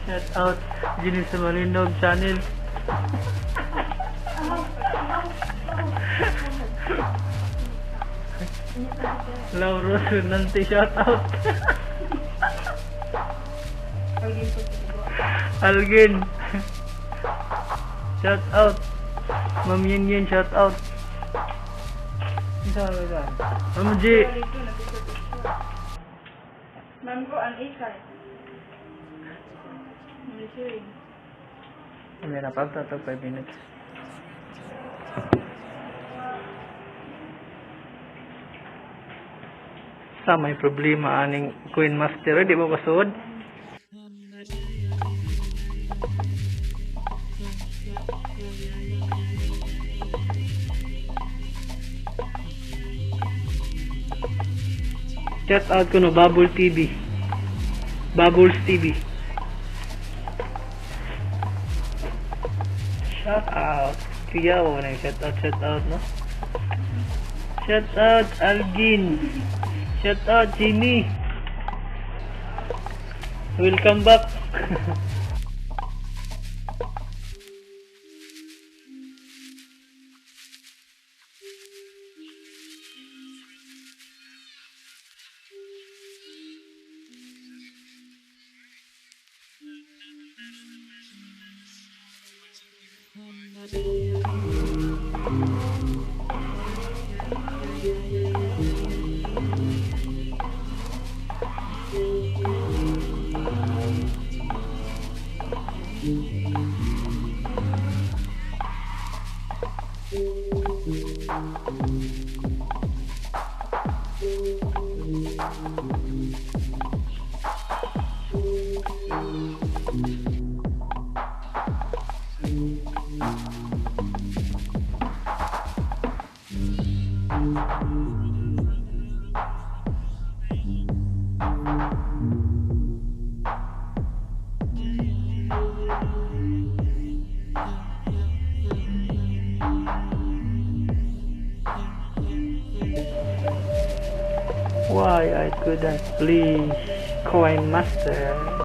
Shout out Ginny sa Malinog Channel. Lauro Sunante, shout out. Algin. Shout out. Ma'am Yin Yin, shout out. Ma'am G. Ma'am ko, ang ikay. Ma'am. Hindi na pa, 5 minutes. Sa may problema aning Queen Master, di ba kasud? Shout out ko no Bubble TV. Bubbles TV. Shout out. Kuya, wala na shout out, shout out, no? Shout out, Algin. Shout out, Jimmy. Welcome back. Why I couldn't? Please, Coin Master.